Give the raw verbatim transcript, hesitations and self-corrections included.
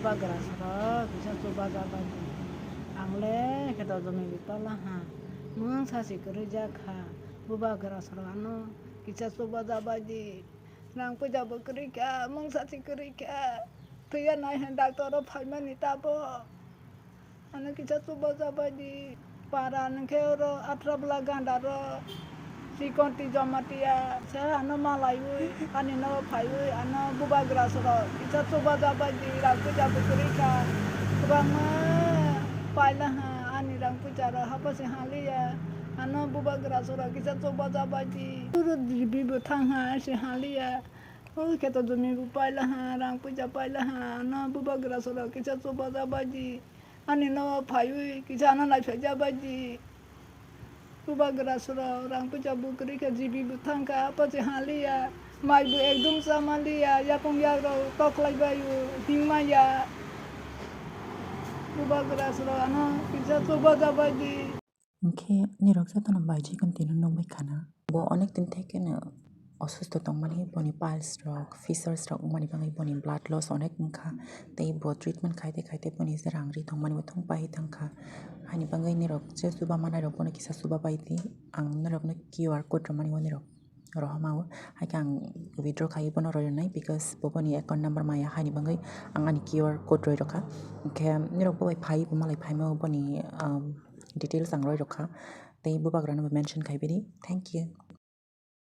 Bubagra soro kisa chuba jabai di. Ang le khe to jomi bipala ha. Mung sasi kwrwi jak kha. Bubagra soro ano kisa chuba jabai di. Rang puja bo kwrwi kha, mung sasi kwrwi kha. Thwiya nai hwn doctor o phaimani tabo. Ano kisa chuba jabai di. Para nungkhe oro Atrabla ganda ro, Sikonti Jamatia se ano malaiwi, ani no phaiwi, ano bubagra soro kisa chuba jabai di, rang puja bo kwrwi kha. Kwbangma paila ha, ani rang puja ro hapasi haliya, ano bubagra soro kisa chuba jabai di. Uro jibi bo thang ha, se haliya. O kheto jomi bo paila ha, rang puja paila ha, ano bubagra soro kisa chuba jabai di. Ani no phaiwi kisa ano naiphai jabai di. Bubagra soro rang puja bo kwrwi kha, jibi bo thang kha, apache haliya. Mai bo ekdom chamaliya, yapung yagrok toklai baio, himaya. Bubagra soro ano kisa chuba jabai di. Hinkhe nirok jotono baijikon tino nukbai khana. Bo onek din thekeno osusto tongmani, boni piles rok, fissures rok wngmani bagwi boni blood loss onek wngkha. Tei bo treatment khaite khaite boni je rang ri tongmani bo thung pai thangkha. Haini bagwi nirok je chuba manai rok bono kisa chuba bai di. Ang norokno Q R code rwmani o nirok rohorma o. Haikhe ang withdraw khai bono rw rwnai, because bo boni account number maya, haini bagwi ang ani Q R code rwi rwkha. Hinkhe nirok bo bai phai bo malai phaima o boni, um, details ang rwi rwkha. Tei bubagrano bo mention khai bini. Thank you.